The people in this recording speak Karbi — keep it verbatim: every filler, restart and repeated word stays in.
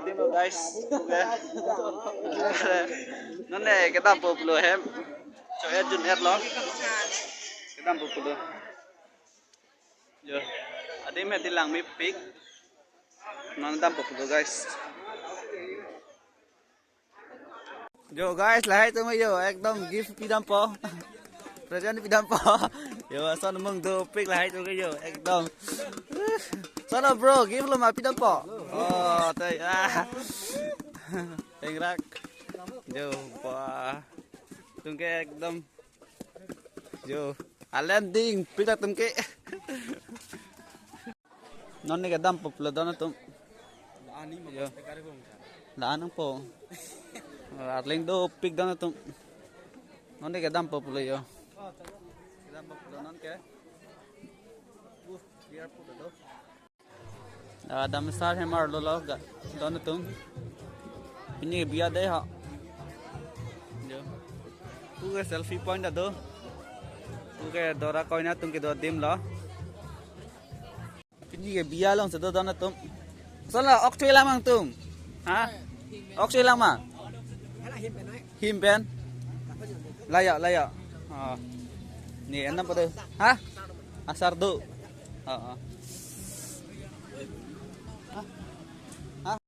Guys, okay. Nonne kedampo pulo hem. Cho-et jun-et lo. Kedampo pulo. Yo. Adim hedi langmepik. Non dampo pulo, guys. Yo guys, lahai atum yo, ekdom gift pidampo. Present pidampo. Yo, ason mung dopik lahai atum yo, ekdom. Solo bro, gift lo ma pidampo. Oh, tai ah. Tengrak. Yo, wah. Atum ke ekdom. Yo, alam dingpik atum ke. Nonne kedampo pulo don atum. Yo. La-an nangpo. Arleng dopik don atum. Nonne kedampo pulo yo. Kedampo pulo nonke. Uh, clear pulo do. Ah, dam sar hem arlo lo ga don atum. Pini biya dei ha. Yo. Puke selfie point do. Puke dora koina atum kedo adim lo. Pini ke biya alongsi do don atum. Solo, ok choi lang ma nangtum? Ha? Ok choi lang ma? Him pen? La yo, la yo. Oh. Ne anam pada. Ha? Asar do. Oh, oh.